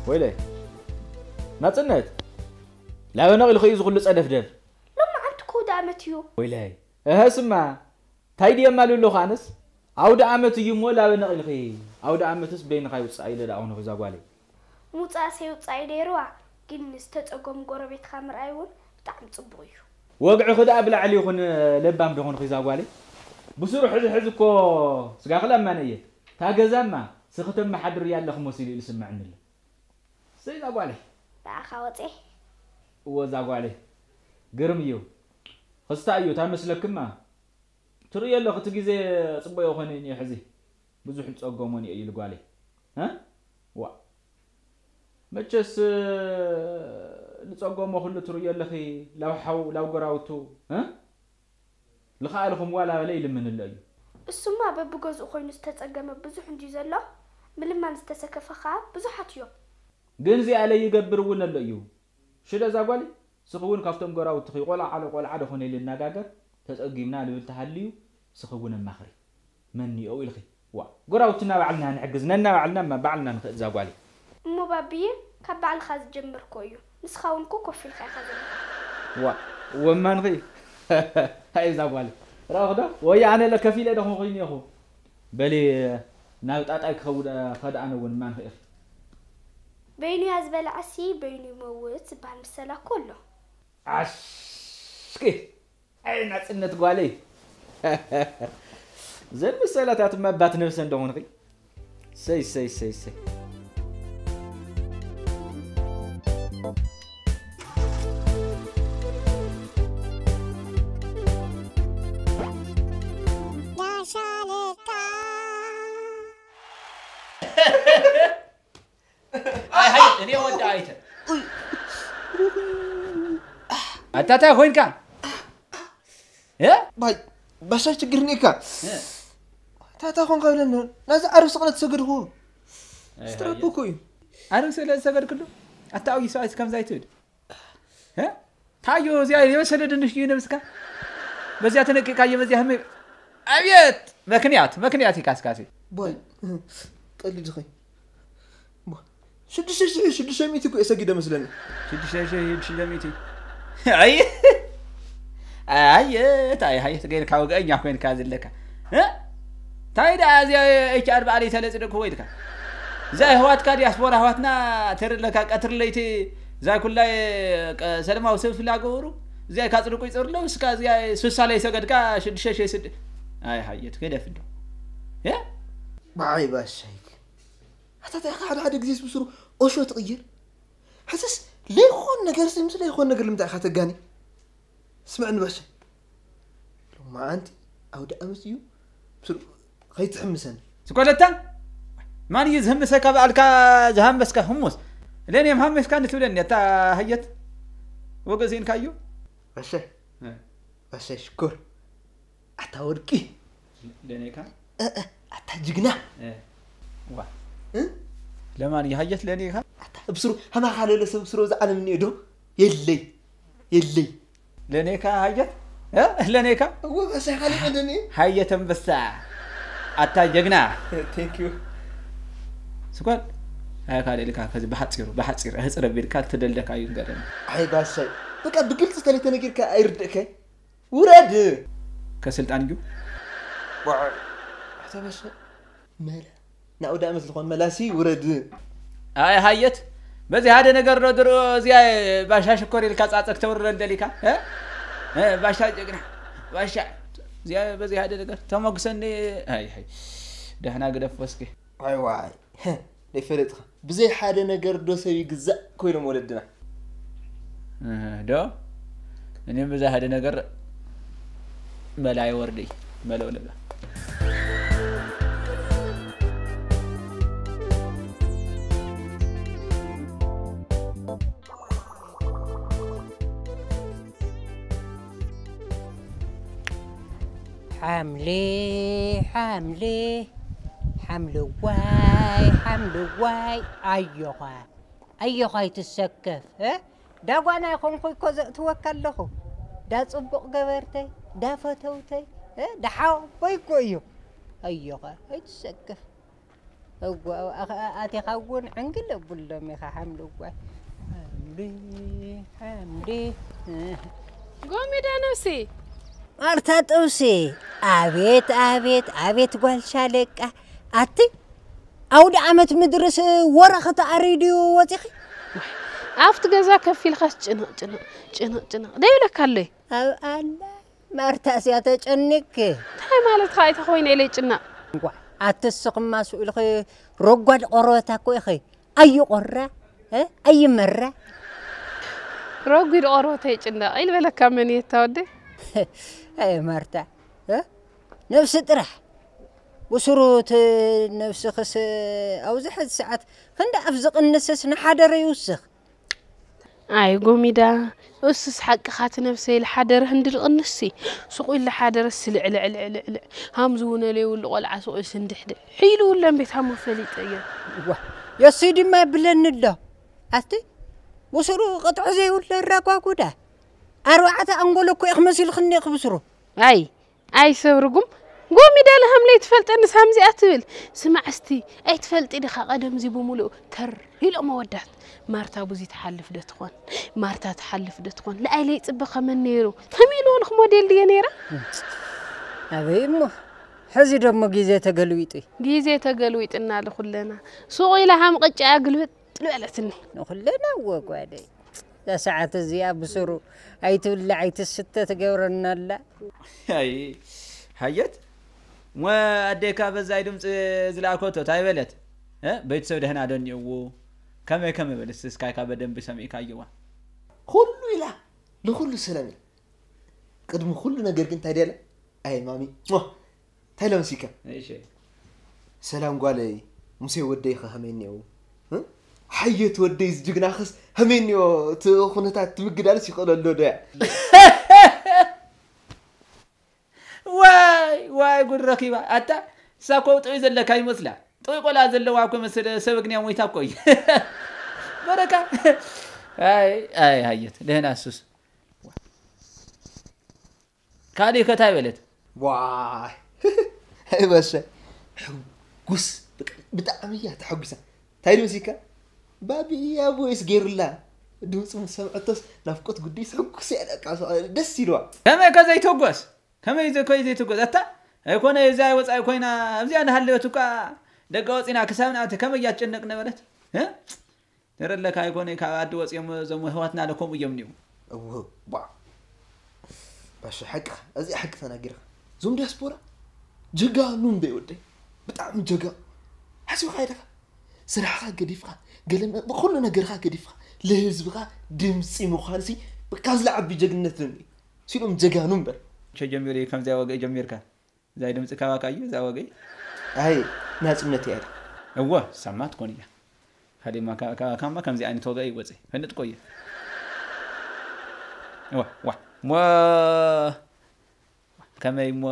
ወይለይ ናጽነት፣ ላበነቕ ኢልኺ እዩ ዝኹሉ ጸደፍደፍ። ሎም መዓልቲ እኮ ኣውደ ኣመት እዩ። ወይለይ፣ እህ፣ ስማ፣ ታይ ድየ ማሉ ኣለኹ ኣነስ? ኣውደ ኣመት እዩ እሞ ላበነቕ ኢልኺ። ኣውደ ኣመትስ በይንኻ ይውጻእ ኢለ ደኣ ኾንኹ እዛ ጓለይ። ምውጻእ ሰይውጻእ ኢለ ይርዋ፣ ግን ዝተጸገሙ ጎረቤትካ ምርኣይ እውን ብጣዕሚ ጽቡቕ እዩ። ወግዕኺ ደኣ ብላዕሊ ይኹን፣ ለባም ዶ ኾንኺ እዛ ጓለይ? ብስሩ ሕዚ ሕዚ እኮ ስጋኺ ለማነ እየ። እታ ገዛማ ስኺ ተመሓድርያ ኣለኺ መሲሉ እዩ ዝስምዐኒ ኣሎ። እሰይ እዛ ጓለይ። ብኣኻ ወጼ። እወ እዛ ጓለይ። ግርም እዩ። ኽስታ እዩ፣ እታ መስለክማ። ትርእዮ ኣለኺ፣ እቲ ግዜ ጽቡቕ ኣይኮነን እዩ ሕዚ። ብዙሕ ንጸገሞ እኒኦ እዩ ልጓለይ። እ? ዋ። መቸስ፣ ንጸገሞ ኩሉ ትርእዮ ኣለኺ፣ ላብ ሓው፣ ላብ ጎራውቱ፣ እ? ልኽኣልኹም ዋላ በለ ይልምን ኣሎ እዩ። እሱማ በብገዝኡ ኮይኑ ዝተጸገመ ብዙሕ እንድዩ ዘሎ፣ ምልማን ዝተሰከፈ ኸኣ ብዙሓት እዮም። ግን እዚኣ ለይገብር እውን ኣሎ እዩ። ሽለ እዛ ጓል፣ ስኺ እውን ካብቶም ጎራውትኺ ቆልዓ ዓለ ቆልዓ ዶ ኾነ ኢሉ ይነጋገር፣ ተጸጊምና ልብል ተሃልዩ፣ ስኺ እውን ኣማኽሪ። መን እኒኦ ኢልኺ? ዋ፣ ጎራውትና ባዕልና ንሕግዝ፣ ነና ባዕልና እማ ባዕልና ንኽእል እዛ ጓል። እሞ ባብዬ፣ ካብ ባዕልኻ ዝጀምር እኮ እዩ። ንስኻ እውን እኮ ኮፍ ኢልካ ኢኻ ዘለኻ። ዋ፣ ወማንኺ። ሃይ እዛ ጓል። ረኣኹ ዶ? ወይ ኣነ ለ ከፊለ ዶ ኾንኩ እኒኦኹ? በሊ፣ ናብ ጣጣይ ክኸውድ፣ ኸድኣነ እውን ማንኺ ኢኺ። በይኑ እያ ዝበልዓሲ በይኑ ይመውት ዝበሃል ምሰላ እኮ ኣሎ። ዓስኪ! ኣይ ናጽነት ጓለይ። ዘን ምሰላታት እማ ባት ነብሰን ዶ ኾንኺ? ሰይ፣ ሰይ፣ ሰይ፣ ሰይ። ኣይ፣ ሃይ፣ እኔ ወደ ኣይተ። ኣታ ታይ ኮይንካ? እ? ባይ፣ ባሻይ ችግር እኒካ። እ? ታታ ኮንካ ብለኒ። ናዚ ዓርብ ስቕለት ሰገድኩ። ኣይ፣ ስትረፕ ሃየ። እኮ እዩ። ዓርብ ስቕለት ሰገድክሉ? ኣታ ኣውይ ሰብኣይ ከምዛ ኣይትብል። እ? ታዮ እዚኣ የመሰለ ድንሽ እዩ ነብስካ። በዚያ ተነቂቃዮ፣ በዚያ ህመ-፣ ኣብየት! መክንያት፣ መክንያት ይካስካሲ። ቦይ፣ ቀልድ ኸይ። ቦይ፣ ሽዱሽተ ሽሕ፣ ሽዱሽተ ሚእቲ እኮ የሰግደ መስለኒ። ሽዱሽተ ሽሕ፣ ሽዱሽተ ሚእቲ። ኣይ! ኣየት፣ ኣይ፣ ሃየት፣ ገይርካ ወግአኛ ኮይንካ ዘለካ። እ? እንታይ ደኣ እዚኣ ኤች ኣር ባዕለይ ተለጽደኩ ወይ ኢልካ? እዛ ኣሕዋትካ ዲያስፖራ ኣሕዋትና ተርለካ ቀትሪ ለይቲ እዛ ኩላይ ቀ-፣ ሰለማዊ ሰልፊ ላገበሩ እዚኣ ካጽድቁ ይጸሩ ኣለዉ። እስካ እዚኣ ሱሳ ላይ ሰገድካ ሽዱሽተ ሽሕ ስድ-፣ ኣይ ሃየት፣ ገደፍ እንዶ። እ? ብዓይ ባሻይ። ኣታ እንታይ ኢኻ ሓደ ሓደ ግዜ ስብስሩ ኦሾ ትቕይር? ሕዝስ ለይኾን ነገር ሲ ምስ ለይኾን ነገር ልምንታይ ኢኻ ተጋኒ? ስምዕኒ ባሻይ። ሎማዓንቲ ኣውደ ኣመት እዩ። ብስሩ ኸይትሕምሰኒ። ስኮለታ? ማን እዩ ዝህምሰካ? በኣልካ ዝሃመስካ ህሙስ። ለኔም ሃመስካ ንትብለኒ ኣታ ሃየት። ወገዚንካ እዩ። ባሻይ። እ። ባሻይ ሽኮር። ኣታ ወርቂ። ለኔካ? እ፣ እ፣ ኣታ ጅግና። እ። ዋ። እ? ለማን እዩ ሃየት ለኔካ? ኣታ ብስሩ ሃማኻ ለለ ሰብ ብስሩ እዚ ዓለም እኒኦ ዶ? የለይ። የለይ። ለኔካ ሃየት? እ? ለኔካ? እወ፣ ባሻይ ካልእ ቀደኒ። ሃየት ኣንበሳ። ኣታ ጀግና። Thank you። ስኳል? ኣይ ካልእ ኢልካ ከዚ ብሓጺሩ፣ ብሓጺር፣ ኣህጽር ኣቢልካ ትደልደካ እዩ ዝገርም። ኣይ ባሻይ፣ በቃ ብግልጺ ተለይ ተነጊርካ ኣይርድእከ? ውረድ! ከስልጣን እዩ። ዋዕ። ኣታ ባሻይ፣ መላ። ናብኡ ደኣ ምስ ዝኾን መላሲ ውረድ። ኣይ ሃየት፣ በዚ ሓደ ነገር ዶ ድሮ እዚኣ ባሻ ሽኮር ኢልካ ጻጸ ክተውርደን ደሊካ? እ? እ፣ ባሻ ጀግና፣ ባሻ፣ እዚኣ በዚ ሓደ ነገር ተመጉሰኒ። ኣይ፣ ኣይ፣ ደህና ግደፍ ወስኪ። ኣይ ዋይ፣ ደይፈለጥኻ። ብዘይ ሓደ ነገር ዶ ሰብ ይግዛእ ኮይኖም ወለድና? እህ፣ ዶ? እኔም ብዘይ ሓደ ነገር መላ ይወርደይ፣ መለው ልብላ። ሓምሊ፣ ሓምሊ፣ ሓምልዋይ፣ ሓምልዋይ፣ ኣዮኻ፣ ኣዮኻ ኣይትሰከፍ፣ እ? ዳጓና ይኾንኩ እኮ ዘእትወካ ኣለኹ። ዳ ጽቡቕ ገበርተይ፣ ዳ ፈተውተይ፣ እ? ዳ ሓወቦይ እኮ እዩ። ኣዮኻ ኣይትሰከፍ። እዋ፣ ኣኻ-፣ ኣቲኻ እውን ዕንግል የብሎም ኢኻ ሓምሊ እጓይ። ሓምሊ፣ ሓምሊ። ጎሚዳ ነብሲ። ማርታ ጥብሲ። ኣቤት፣ ኣቤት፣ ኣቤት ጓል ሻለቃ። ኣቲ ኣውደ ዓመት ምድርስ ወረ ከተኣርዩ ድዩ ወፂኺ? ኣብቲ ገዛ ከፍ ኢልካስ ጭንቕ ጭንቕ ጭንቕ ጭንቕ ደይብለካ ኣሎይ። ኣብ ኣላ ማርታ ስያ ተጨኒክ። እንታይ ማለትካ ኣይተ ኮይነ ኢለ ይጭነቕ። እንኳ ኣትስኽማ ስኡ ኢልኺ ረጓድ ቆረበት ኣኮ ኢኺ። ኣዩ ቆራ እ? ኣዩ መራ ረጒድ ቆርበተይ ይጭነቕ ኢልበለካ መን እየ እታ ወደይ? ኣየ ማርታ እ? ነብሲ ጥራሕ ብስሩ እቲ ነብስኽስ ኣብዚ ሕዚ ሰዓት ክንዲ ኣፍ ዝቕንስስ ንሓደረ ይውስኽ። ኣይ ጎሚዳ፣ እሱስ ሓቅኻ እቲ ነብሰይ ኢለ ሓደረ ህንዲ ድቕንስሲ፣ ሱቕ ኢለ ሓደረሲ ልዕልዕልዕልዕ፣ ሃም ዝውነለይ ውሉ ቆልዓ ሱቕ ኢልሲ እንድሕድሕ፣ ሒሉ ውለን ቤት ሃሞ ፈሊጠዮ። ዋ፣ የሱይ ድማ ይብለኒ ኣሎ። ኣቲ፣ ብስሩ ቅጥዑ ዘይብሉ ኣራጓጉዳ። ኣርባዕተ ኣንጎሎ እኮ ኢኽ መሲልኽኒ ኢኽ ብስሩ። ኣይ፣ ኣይ ሰብ ርጉም፣ ጎሚዳ ለሃም ለይትፈልጠንስ ሃምዚኣ ትብል። ስማዕ እስቲ፣ ኣይትፈልጢ ዲኻ ቀደም እዚ ብምሉኡ ተር ኢሎም ኣወዳት። ማርታ ቡዚ ትሓልፍ ዶ ትኾን? ማርታ ትሓልፍ ዶ ትኾን? ለኣይ ለይጽበ ከመን ነይሩ? ከመይ ኢሉ ልኽ ሞዴል ድየ ነይረ? ኣበይ እሞ፣ ሕዚ ደሞ ግዜ ተገልቢጡ እዩ። ግዜ ተገልቢጥና ልኹለና። ሱቕ ኢላ ሃም ቅጫ ግልብጥ ልበለትኒ። ንኹለና እወ ጓደይ። እዛ ሰዓት እዚኣ ብስሩ ኣይትብላዕ ኣይትስተ ትገብረና ኣላ። ኣይ ሓየት እሞ ኣዴካ በዛይ ድምፂ ዝለኣከቶ ታይ በለት? እ? ቤተሰብ ደህና ዶ እኒኦዎ? ከመይ ከመይ በል እስቲ እስካይካ በደንብ ሰሚዕካየዋ። ኩሉ ኢላ ንኩሉ ሰላም ኢላ። ቅድሚ ኩሉ ነገር ግን እንታይ ድያለ? ኣይ ማሚ ሟ! እንታይ ለምሲካ? እሺ። ሰላም ጓለይ፣ ሙሴ ወደይ ኸ ሀሜኒዮ? እ? ሓየት ወደይ ዝጅግናኽስ ሀሜኒዮ? እቲ ኩነታት ትምግዳልስ ይኽእለሎ ዶ እያ? ዋይ ዋይ ጉድ ረኺባ ኣታ እሳ ኮ ጥዑይ ዘለካ ይመስላ ጥዑይ ቆልዓ ዘለዋ እኮ መሰለ ሰብ እግንያ ሞይታ እኮ እዩ በረካ ኣይ ኣይ ሃየት ደህና እሱስ ካሊእ ከ ታይ በለት? ዋይ ኣይ በሰ ሕጉስ በቃ ብጣዕሚ እያ ተሐጒሳ። እንታይ ድምሲካ ባቢ እያ ቮይስ ገይሩላ ድምፁ ምስ ሰምዐቶስ ናፍቆት ጉዲስ ሕጉስ እያ በቃ ደስ ኢልዋ። ከመይ ከ ዘይትሕጎስ? ከመይ ከ ዘይትሕጎስ? ኣታ ኣይኮነ እዚኣ ወፃኢ ኮይና ኣብዚኣ እናሃለወት እኳ ደቂ ወፂና ክሳብ ንኣቲ ከመይ እያ ትጨነቅ ነበረት? እ? ነረለካ ኣይኮነ ካብ ዓዲ ወፂኦም እዞም ኣሕዋትና ኣለ ከምኡ እዮም እኒኡ እውህ ቧዕ ባሻ ሓቅኻ እዚኣ ሓቂ ተናጊርካ እዞም ዲያስፖራ ጀጋኑ እምበይ ወደይ ብጣዕሚ ጀጋ ሓሲብካ ኢለካ ስራሕኻ ገዲፍካ ገለ ኩሉ ነገርካ ገዲፍካ ለህዝብኻ ድምፂ ምዃንሲ ካብ ዝለዓቢ ጀግንነት ንርኢ ሲሎም ጀጋኑ እምበር ጀሚሩ ከምዚያ ወገ ጀሚርካ እዛ ድምፂ ካባካ እዩ እዛ ወገይ ኣይ ናፅነት እያ ኢላ እወ ሳማ ትኮን እያ ካሊማ ካማ ከምዚ ዓይነት ወገ ይወፀ ፈንጥ ቆየ ዋ ዋ ሞ ከመይ ሞ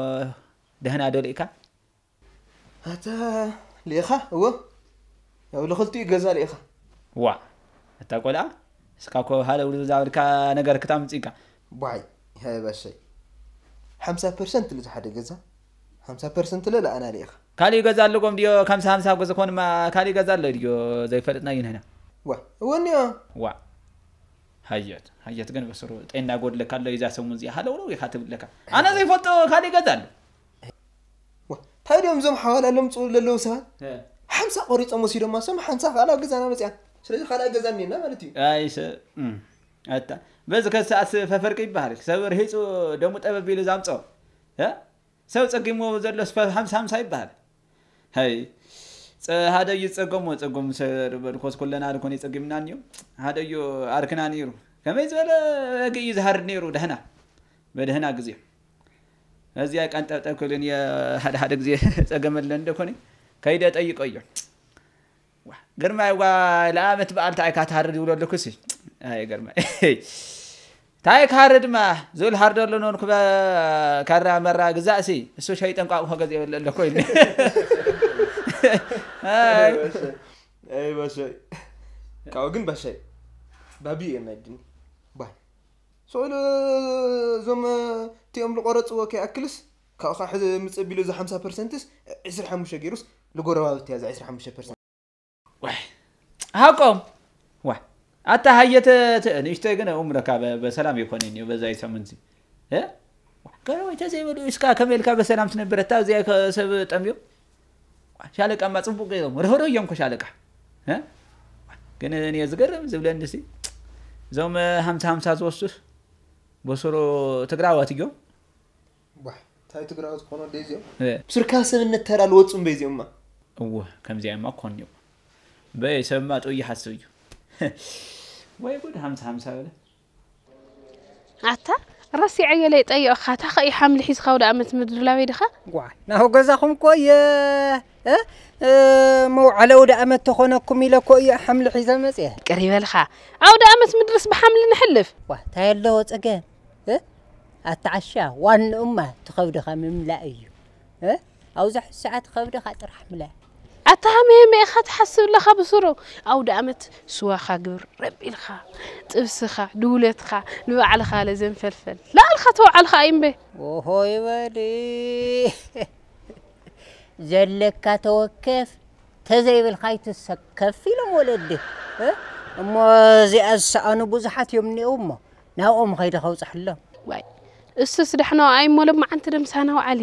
ደህና ዶ ልእካ ኣታ ልኢኻ እወ ያው ልኽልቲኡ ገዛ ልኢኻ ዋ እታ ቆልዓ እስካ ኮ ሃለ ውሉ ዛብልካ ነገር ክታምፅእካ ቧይ ሃይ ባሻይ ሓምሳ ፐርሰንት ልዚ ሓደ ገዛ ሓምሳ ፐርሰንት ለ ለኣና ልኢኻ ካሊእ ገዛ ኣለዎም ድዮ ከምሳ ሓምሳ ገዝኾንማ ካሊእ ገዛ ኣሎ ድዮ ዘይፈልጥና እዩ ንሕና ዋ እወኒዮ ዋ ሃየት ሃየት ግን በስሩ ጤና ጎድለካ ኣሎ ይዛ ሰሙን እዚኣ ሃለውለው ኢኻ ትብለካ ኣነ ዘይፈልጦ ካሊእ ገዛ ኣሎ እንታይ ድዮም እዞም ሓዋላ ለምፅኡ ለለዉ ሰባት ሓምሳ ቆሪፆም ወሲዶማ ሰም ሓንሳ ካልኣ ገዛና መፅያ ስለዚ ካልኣ ገዛ እኒና ማለት እዩ ኣይሰ ኣታ በዚ ከሰኣስ ፈፈርቂ ይበሃል ሰብ ርሂፁ ደሙ ጠበብ ኢሉ ዛምፆ ሰብ ፀጊሞ ዘሎስ ሓምሳ ሓምሳ ይበሃል ሃይ ሓደ እዩ ዝፀገሞ ፀጎም በልኮስ ኩለና ድኮን የፀጊምና እኒዮ ሓደ እዩ ኣርክና ነይሩ ከመይ ዝበለ ህጊ እዩ ዝሃርድ ነይሩ ደህና በደህና ግዜ እዚኣ ቀንጠብጠብ ክብል እየ ሓደ ሓደ ግዜ ፀገም ኣለኒ ዶ ኮነ ከይደ ጠይቆ እዮ ግርማይ ዋ ለኣመት በዓል እንታይ ኢካ ትሃርድ ይብሎ ኣለኩ ሲ ኣይ ግርማይ እንታይ ክሃርድ ማ ዝብል ሃርዶ ኣሎ ኖንኩ ካራ መራ ግዛእ ሲ እሱ ሸይጠን ቋቁ ከገዝ የበለ ኣለኮ ኢሉ ኣይ ባሻይ ካብኡ ግን ባሻይ ባቢ እዮም ናይ ድኒ ባይ ስቕ ኢሉ እዞም እቲኦም ዝቆረፅዎ ከይኣክልስ ካብኡ ከዓ ሕዚ ምፅእ ቢሉ እዚ ሓምሳ ፐርሰንትስ ዕስራ ሓሙሽተ ገይሩስ ንጎረባብቲ እያ እዛ ዕስራ ሓሙሽተ ፐርሰንት። ዋይ፣ ሃቆም። ዋይ፣ ኣታ ሃየተ፣ ተ-፣ ንእሽተይ ግን እምረካ በ-፣ በሰላም ይኮነን እዩ በዛ ይሰሙን ሲ። እ? ገረወይ ተዘይበሉ እስካ ከመይ ኢልካ በሰላም ትነብር? እታ እዚኣ ከ-፣ ሰብ ጠምዮም። ሻለቃማ ጽቡቅ እዮም። ርህሩህ እዮም እኮ ሻለቃ። እ? ግን እኔ ዝገርም ዝብለኒ ሲ፣ እዞም ሃምሳ ሃምሳ ዝወስዱስ በስሩ ትግራዋት እዮም። ቧሕ፣ እንታይ ትግራዋት ዝኾኑ ወደ እዚኦም? እ። ብስርካ ሰብ እንተራ ልወፁ እምበይ እዚኦምማ። እወ፣ ከምዚኣማ ክኾን እዩ። በይ፣ ሰብማ ጥኡ ይሓስብ እዩ። ወይ ጉድ፣ ሃምሳ ሃምሳ በለ። ኣታ፣ ረሲዐዮ ለይጠየቕኻ፣ እታ ኸ ሓምሊ ሒዝኻ ወደ ኣመት ምድሪ ላበይ ድኻ? ጓ፣ ናሁ ገዛኹም እኮ እየ፣ እ? እ፣ መውዓለ ወደ ኣመት ተኾነኩም ኢለ እኮ እየ ሓምሊ ሒዘ መፅየ። ቅር ይበልኻ፣ ኣውደ ኣመት ምድርስ ብሓምሊ ንሕልፍ። ዋ፣ እንታይ ኣለዎ ፀገም? እ? ኣታ ዓሻ፣ ዋንኡማ ትኸብድኻ ምምላእ እዩ። እ? ኣብዛ ሰዓት ከብድኻ ጥራሕ ምለ። ኣታ ሃመ ሃመ ኢኻ ትሓስብ ኣለኻ ብስሩ። ኣውደ ኣመት ስዋኻ ግብር ረብ ኢልኻ፣ ጥብስኻ፣ ድውለትኻ፣ ንባዕልኻ ለዘንፈልፈል። ላዕልኻ ተውዓልኻ ኣይምበ። ኦሆ ይበል። ዘለካ ተወከፍ፣ ተዘይብልካ ኣይትሰከፍ ኢሎም ወለዲ። እ? እሞ እዚኣ ዝሰኣኑ ብዙሓት እዮም እኒአው እሞ ናብኦም ኸይደ ከውፅሕሎም። ዋይ፣ እሱስ ዳሕና ኣይ እሞ ለማዓንቲ ደምሳና ውዓሊ።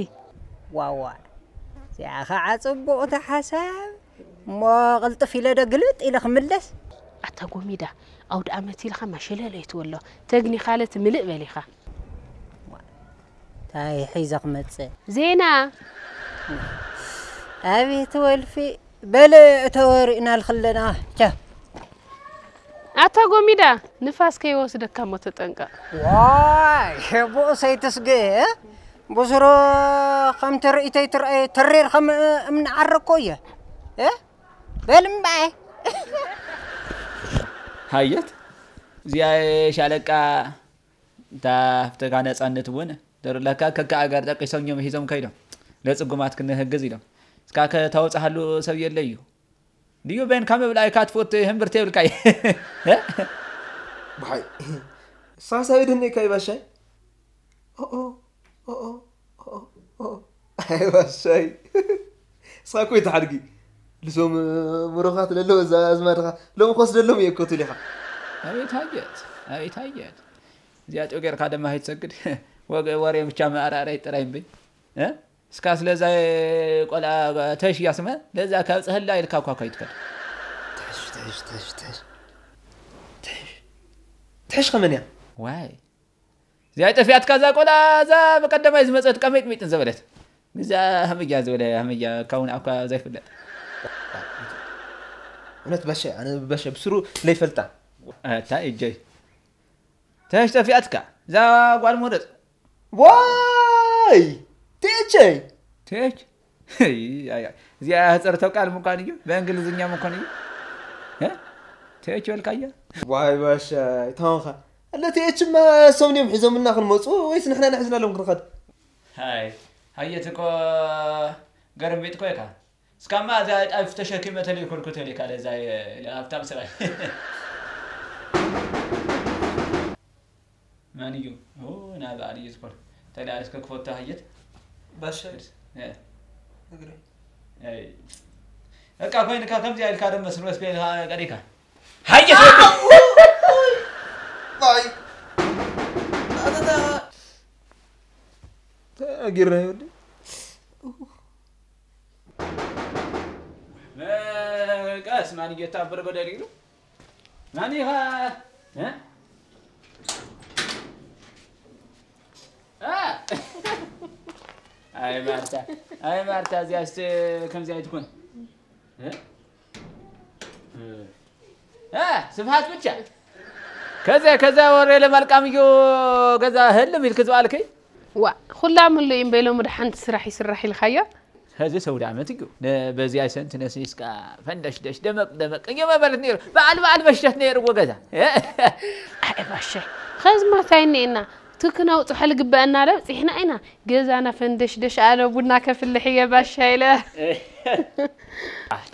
ዋዋ፣ እዚኣ ኸዓ ጽቡቕቲ ሓሳብ። እሞ ቅልጥፍ ኢለ ዶ ግልብጥ ኢለ ክምለስ? ኣታ ጎሚዳ፣ ኣውደ ኣመት ኢልካ ማሸለለ ይትወሎ። ተግኒኻለ ትምልእ በሊኻ። እንታይ ሒዘ ክመጽእ? ዜና። ኣቤት ወልፊ። በል እተወ ርኢና ልኽለና። ቻ። ኣታ ጎሚዳ፣ ንፋስ ከይወስደካ እሞ ተጠንቀቕ። ዋይ፣ ብኡሰይ ትስገ፣ እ? ብስሩ ከም ትርኢተይ ትርኣየ ተሪር ከም እምኒ ዓረ እኮ እየ። እ? በል እምበኣይ። ሃየት፣ እዚኣ ሻለቃ እታ ሃፍተጋ ነጻነት እውን ደርለካ ከካ ኣገር ጠቂሶም እዮም ሒዞም ከይዶም። ለጽጉማት ክንህግዝ ኢሎም። እስካ ከተውጽሃሉ ሰብ የለ እዩ። ድዩ በይንካ ምብላይካ ትፈቱ ህምብርቲ የብልካይ። ብሓይ። ሳሳይ ድንካይ ባሻይ። ኦኦ፣ ኦኦ፣ ኦኦ፣ ኦኦ። ኣይ ባሻይ። ሳኮ ይተሓድጊ። ልሶም ምሩኻት ለለዉ እዛ ኣዝማድኻ ሎም ኾስ ደሎም እየ እኮ ትሊኻ። ኣቤት ሃየት፣ ኣቤት ሃየት። እዚኣ ጨው ጌርካ ደማ ኸይትሰግድ። ወገ-፣ ወሬ ብቻ መኣራረይ ጥራይ እምበይ። እ? እስካ ስለዛ ቆልዓ ተሽ እያ ስመ፣ ለዛ ካብ ጽህላ ኢልካ እኳ ከይትከድ። ተሽ፣ ተሽ፣ ተሽ፣ ተሽ። ተሽ። ተሽ ከመን እያ? ዋይ። እዚኣ ጠፊኣትካ እዛ ቆልዓ፣ እዛ ብቀደማይ ዝመጸት ቀሚጥሚጥ ዝበለት። እዛ ሃመያ ዝበለ፣ ሃመያ ካውን ኣኳ ዘይፍለጥ። እውነት በሸ፣ ኣነ በሸ ብስሩ ለይፈልጣ። ኣታ እጀይ። ተሽ ጠፊኣትካ፣ እዛ ጓል ሞደት። ዋይ! ቴቸይ! ቴች? እይ፣ ኣይ፣ ኣይ። እዚኣ ህፅርተው ቃል ምኳን እዩ፣ ብእንግሊዝኛ ምኳን እዩ። እ? ቴች በልካያ? ዋይ ባሻይ፣ ታንኻ። ኣለ ቴችማ እሶም ድዮም ሒዞምና ክንመፁ ወይስ ንሕና ንሕዝናሎም ክንኸድ? ሃይ፣ ሃየት እኮ ገርምቢጥ እኮ ኢኻ። እስካማ እዛ ጣፍ ተሸኪመ ተለይኮልኩ ተለይካ ለዛ የ-፣ ለሃብታም ሰብኣይ። ማን እዩ? ኦ፣ ና በዓል እዩ ዝኾን። ተለያ እስከ ክፈቶ ሃየት። ባሻ። እ። እግረይ። ኣይ። በቃ ኮይንካ ከምዚ ኢልካ ደም መስል ወስከ ኢልካ ቀሪካ። ሃየት። ባይ። ኣተታ። ተጊረ ይወዲ። ቀስ ማን እየታበረ በደል ይሉ? ማን ኢኻ? እ? እ? ኣይ ማርታ፣ ኣይ ማርታ፣ እዚኣስ ከምዚ ኣይትኮን። እ? እ? ስብሃት ብቻ። ከዛ፣ ከዛ ወሬ ለማልቃም እዩ፣ ገዛ ህልም ኢልክ ዝባልክ? ዋ፣ ኩላ ምሉ እምበይ ሎሚ ዶ ሓንቲ ስራሕ ይስራሕ ኢልካዮ? ኸዚ ሰውዲ ዓመት እዩ። ነ-፣ በዚኣ ሰንቲ ነስኒስካ ፈንደሽደሽ ደመቅ ደመቅ እየመ በለት ነይሩ። በዓል በዓል መሽተት ነይርዎ ገዛ። ኣይ ባሸ፣ ኸዚ ማታይ እኒኤና? ትክነውፅሖ ልግበአና ዶ ኣብፂሕና ኢና። ገዛና ፈንደሽደሽ ኣለ ቡና ከፍልሕ እየ ባሻ ኢለ።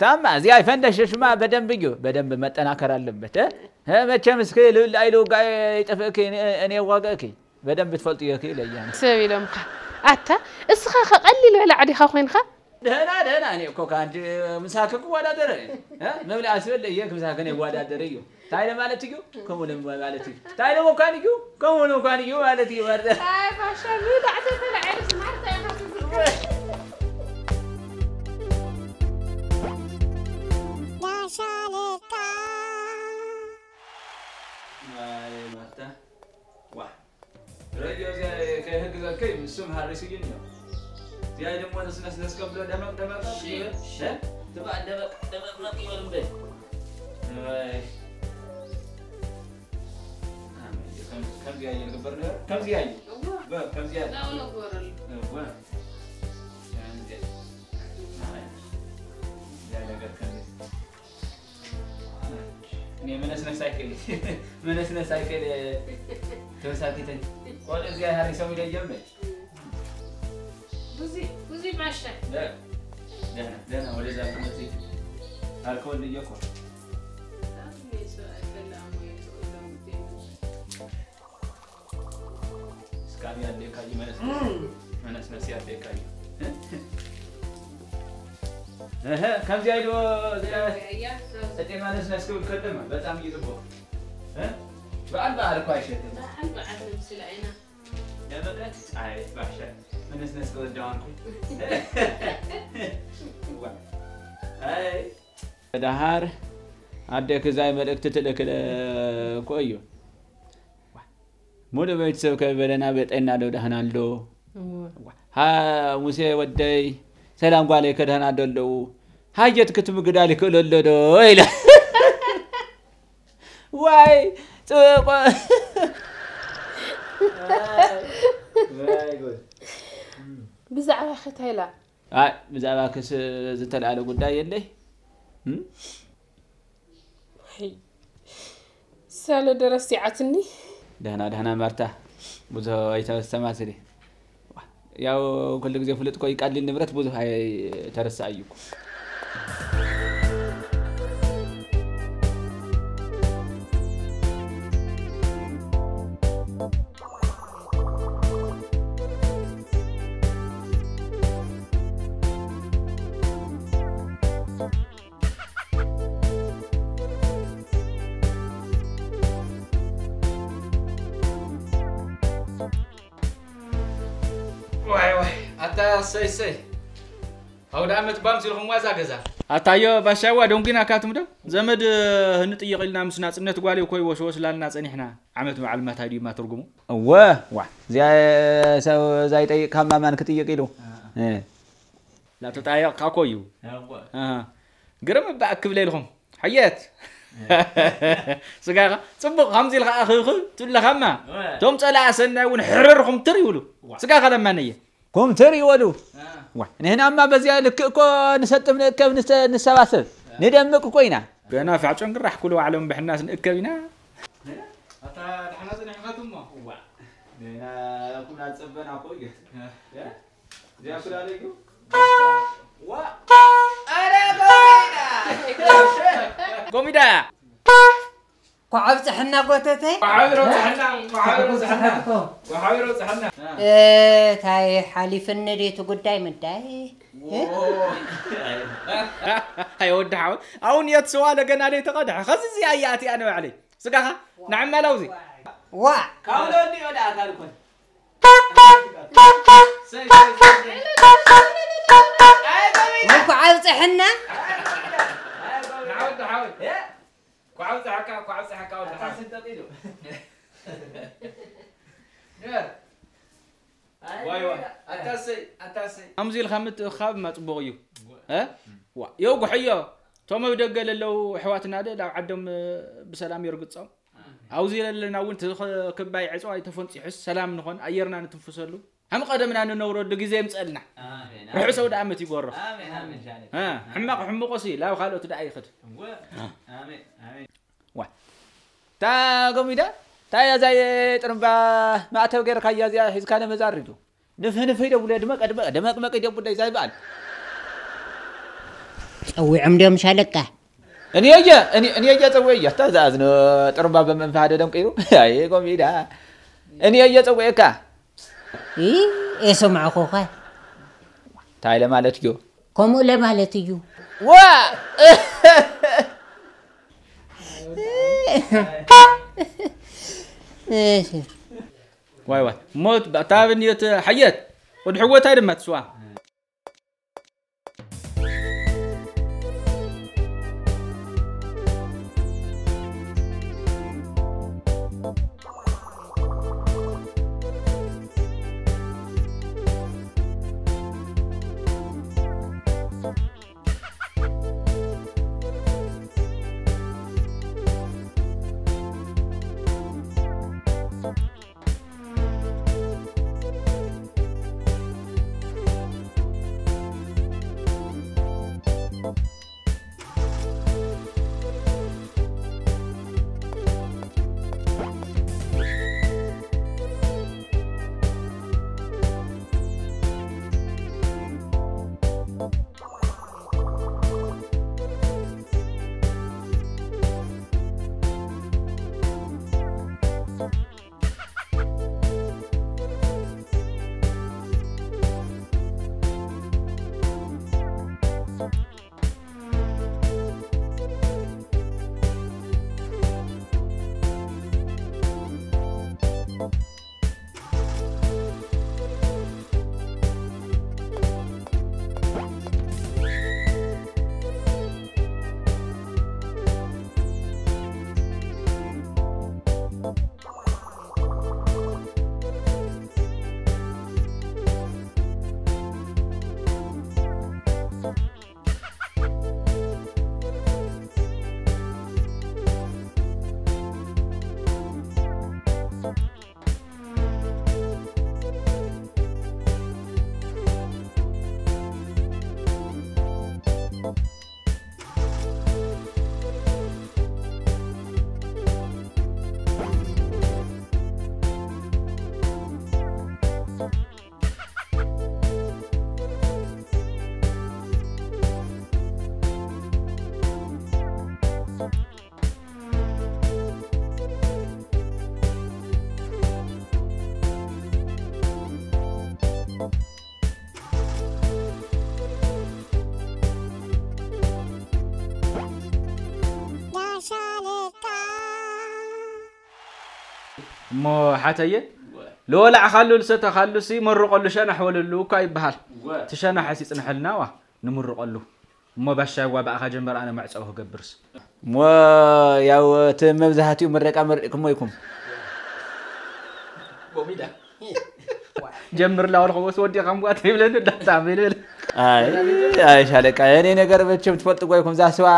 ታማ እዚኣ ፈንደሽደሽማ በደንብ እዩ። በደንብ መጠናከር ኣለበት። እ? እ፣ መቸም እስኪ ልብል ኣይልውጋእ ይጠፍእኪ፣ እኔ፣ እኔ ዋጋእኪ። በደንብ ትፈልጥዮ ክኢለ እያ። ሰብ ኢሎምካ። ኣታ፣ እስኻ ኸ ቀሊል በላዕ ዲኻ ኮይንኻ? ደህና ደህና፣ እኔ እኮ ከአንድ ምሳክ እኮ እወዳደር፣ እ? መብልዕ አስበል እየ፣ ምሳክን ይወዳደር እዩ። ታይለ ማለት እዩ፣ ከምኡ ነው ማለት እዩ። ታይለ መኳን እዩ፣ ከምኡ ነው መኳን እዩ ማለት እዩ። ወርደ። አይ ባሻ፣ ምን ዳዕተ ተለዐለ ስማርታ ያኸስስ። ዳሻ ለካ። አይ ማርታ፣ ዋ። ረድዮ እዚኣ ከይሕግዘከይ፣ እሱም ሃሪስዩኒ እዮም። እዚኣ ደሞ ነስነስ ነስ ከብሎ ደመቅ ደመቅ እሺ፣ ይበል። እሺ። እ? ትባዕ ደመቅ ደመቅ ደመቅ ይበል እምበይ። ወይ። ከም-፣ ከምዚኣ እየ ዝግበር ነበር። ከምዚኣ እየ። እዋ። በ-፣ ከምዚኣ እየ። ላው ነው ጎረል። እዋ። ከምዚኣ። አይ። እዚኣ ነገር ከምዚኣ። እኔ መነስነስ ሳይክል፣ መነስነስ ሳይክል ተበሳኪተኝ። ቆለ እዚኣ ሃሪሰው ይደየም። ብዙ፣ ብዙ ባሻ። ደ-፣ ደህና፣ ደህና፣ ወደዛ ትመጪ። አልኮል እየኮ። እስካብ ያደካዩ መነስ-፣ መነስነስ ያደካዩ። እህ፣ ከምዚያ ኢሉ እያ፣ እጢ መነስነስ ክብል ከለማ በጣም እዩ ጽቡቕ። እህ፣ በዓል በዓል እኮ ኣይሸትም። በዓል በዓል ንምስል ኣይና። ለበቀት፣ አይ፣ ባሻ፣ መነስነስ ክወደው አልኩ። ዋ። አይ። ደሃር ኣደክ ዛይ መልእክቲ ትልእክለ እኮ እዩ። ሙሉ ቤተሰብ ከበለና በጤና ዶ ደህና ኣሎ? እወ። ዋ፣ ሃ፣ ሙሴ ወደይ፣ ሰላም ጓለይ ከደህና ዶ ኣለዉ? ሃጀት ክትምግዳል ይክእሎ ኣሎ ዶ? ኢለ። ዋይ፣ ጽቡቕ። ዋይ፣ ጉድ። ብዛዕባ ኸታይላ። ኣይ፣ ብዛዕባ ክስ ዝተልኣለ ጉዳይ የለይ። እም? ሄይ፣ ሳሎ ደረስ ይዓትኒ። ደህና፣ ደህና ማርታ፣ ብዙ ኣይተስተማስሊ። ያው ኩሉ ግዜ ፍሉጥ እኮ ይቀልል ንብረት ብዙ ኣይተረሳእዩ እኮ። ዋይ ዋይ፣ ኣታ ሰይ ሰይ። ኣውደ ዓመት ባም ሲልኹም ዋዛ ገዛ። ኣታዮ ባሻዋ ዶንጊና ካትም ዶ? ዘመድ ህንጥይቕ ኢልና ምስ ናጽነት ጓል እኮ ይወስወስ ላልና ጸኒሕና። ዓመት በዓል ማታይ ድዩ ማ ትርጉሙ? እወ፣ ዋ፣ እዚኣ ሰብ ዛይጠይቅ ካብ ማማን ክጥይቅ ኢሉ። እ። ላተጣየቕካ እኮ እዩ። እወ። ኣሃ። ግርም እባ ክብለ ኢልኹም። ሕየት። ስጋኻ ጽቡቕ ከምዚ ኢልካ ኣኽብኽብ ትብለኻማ። እወ። ቶም ጸላኣ ሰናይ እውን ሕርርኹም ትር ይብሉ። ዋ። ስጋኻ ለማነየ። ኮምተር ይበሉ። አ። ዋ፣ ንሕናማ በዚያ ልክእ እኮ ንሰጥም፣ ንእከብ፣ ንሰ-፣ ንሰባሰብ፣ አ። ንደምቅ እኮ ኢና። ገና ፋዕ ጨንግራሕ ኩሉ ባዕሎም ብሕናስ ንእከብ ኢና። ኣታ ደሕና ጽኒሕካትሞ? ዋ፣ ገና ኩና ጸበና እኮ እዩ። አ። እ? እዚኣ ኩላ ደዩ? ዋ፣ ኣረ ጎሚዳ! ጎሚዳ! ኳዕ ኣብፅሐና ጎተተይ። ኳዕ ኣብፅሐና፣ ኳዕ ኣብፅሐና፣ ኳዕ ኣብፅሐና። እታይ ሓሊፍኒ ድዩ እቲ ጉዳይ ምዳይ? ዎ። ኣይ ወዲ ሓወይ፣ ኣሁን የት ስዋ ለገና ደይ ተቐድሐ። ኸዚ እዚ ኣያ ኣትያ ንባዕለይ። ስጋኻ ንዓማላው እዚ። ዋ። ካብ ደንዲ ወደ ኣካል ኮን። ሰይ፣ ሰይ፣ ሰይ፣ ሰይ። ኣይ፣ ጎሚዳ። ኳዕ ኣብፅሐና። ኣይ፣ ጎሚዳ። ንዓወዲ ሓወይ። እ? ኳዕ ኣብፀሐካ፣ ኳዕ ኣብፀሐካ ወዲ ኣታ ሓወይ። ስንጠጥ ኢሉ። ንበር። ኣይ፣ ዋይ፣ ዋይ። ኣታ ሰይ፣ ኣታ ሰይ። ከምዚ ኢልካ ምትእኻብ ማ ፅቡቕ እዩ። እ? ዋ፣ የውጉሐዮ። እቶም ኣብ ደገ ለለዉ ኣሕዋትና ደ ናብ ዓዶም፣ እ፣ ብሰላም የርግጾም። ኣሜን። ኣብዚ ለለና እውን እቲ ኽ-፣ ክባይ ዕፅዋይ ተፈንፂሑስ ሰላም ንኾን፣ ኣየርና ንትንፍሰሉ። ከም ቀደምና ንነብረሉ ግዜ የምፀልና። ኣሜን፣ ርሑስ ኣሜን። ኣውደ ዓመት ይግበሮ። ኣሜን፣ ኣሜን፣ ሻለቃ። እ፣ ኣሜን። ሕማቕ ሕምቑሲ ላብ ካልኦት ደኣ ይኽድ። እወ። ኣሜን፣ ኣሜን። ዋ። እታ ጎሚዳ፣ እታ እያ እዛ ጥርምባ ማዕተብ ገይርካያ እዚኣ ሒዝካ ነመዛር ኢሉ። ንፍህ ንፍህ ኢደ ቡለ ድመቀ ድመቀ ደመቅመቅ ኢደ ቡለ ይዛ ይበሃል። ጸዊዖም ድዮም ሻለቃ? እኔ እየ፣ እኔ፣ እኔ እየ ጸዊዐያ። እታ ዝኣዝኖ ጥርምባ በመንፈሃ ደደንቂሩ። ኣይ ጎሚዳ። እኔ እየ ጸዊዐካ። ኢ፣ ኤሰማዕኹኻ። እንታይ ለማለት እዩ? ከምኡ ለማለት እዩ። ዋ ዋይ ዋይ ሞት ብእታ ብንዮት ሓየት ወድ ሕወታይ ድማ ትስዋ ዳሻለቃ እሞ ሓተየ ለወላዕኻሉ ልሰተኻሉ ሲ መርቆሉ ሸናሕ ወለሉ እኳ ይበሃል። እቲ ሸናሕስ ይጽንሐልና ዋ ንምርቆሉ። እሞ ባሻ ዋ ብኣኻ ጀምበር ኣነ መዕጸዊ ክገብርስ። እሞ ያው እቲ መብዛህትኡ ምረቃ መርቅኩሞ ይኩም። ጀምር ላወልኹ ወስ ወዲኻ እምቧ ተይብለኒ እንዳታ በልበል። ኣይ ኣይ ሻለቃ እኔ ነገር መቸም ትፈልጥዎ ይኩም ዛስዋ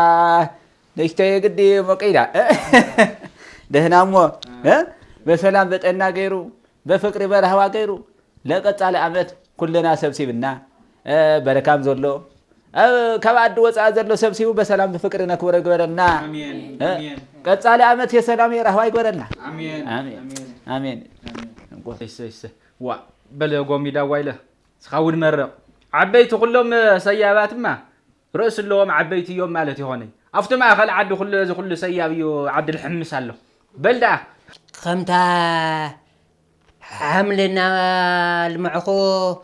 ንእሽተይ ግዲ ሞቀ ኢላ ደህና እሞ በሰላም በጠና ገይሩ በፍቅሪ በራህዋ ገይሩ ለቀጻሊ ዓመት ኩልና ሰብሲብና በረካም ዘሎ ካብ ዓዲ ወፃኢ ዘሎ ሰብሲቡ በሰላም ብፍቅሪ ነክብሮ ይግበረልና። ቀጻሊ ዓመት የሰላም የራህዋ ይግበረልና። ኣሜን። ዋ በለ ጎሚዳ ዋይለ ስኻ እውን መረቕ ዓበይቲ ኩሎም ሰያባትማ ርእሲ ኣለዎም ዓበይቲ እዮም ማለት ይኾነይ። ኣብቲ ማእኸል ዓዲ ኩሉ እዚ ኩሉ ሰያብ እዩ ዓዲ ልሕምስ ኣሎ። በል ደኣ። ከምታ ሓምሊ እናልምዕኹ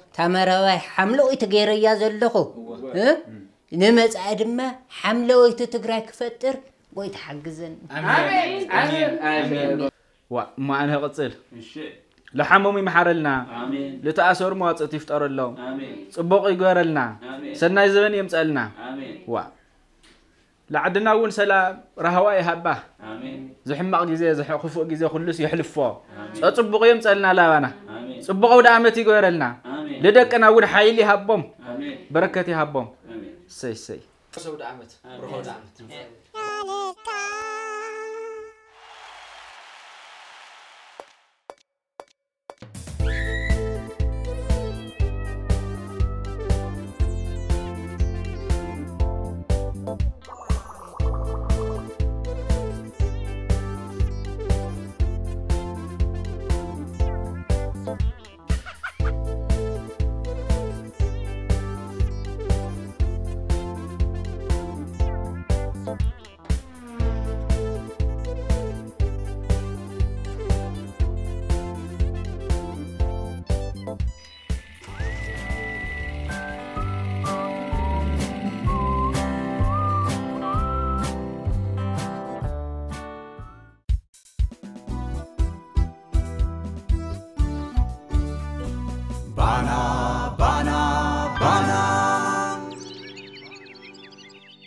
እታ መረባይ ሓምለወይቲ ገይረያ ዘለኹ እ? ንመጻኢ ድማ ሓምለወይቲ ትግራይ ክፈጥር ጎይታ ሓግዘኒ። ዋ እሞ ኣነ ክቕጽል። ለሓመሙ ይምሓረልና። ልተኣሰሩ መዋፅእቲ ይፍጠረሎም። ፅቡቕ ይግበረልና። ሰናይ ዘበን የምፀልና። ዋ ለዓድና እውን ሰላም ራህዋ ይሃባ። ዝሕማቕ ግዜ ዝሕ- ክፉእ ግዜ ኩሉስ የሕልፎ። ፀፅቡቕ የምፀልና ላባና። ፅቡቕ ኣውደ ኣመት ይግበረልና። ልደቅና እውን ሓይሊ ይሃቦም። በረከት ይሃቦም። ሰይ ሰይ። ሰውደ ዓመት ርሆ ዓመት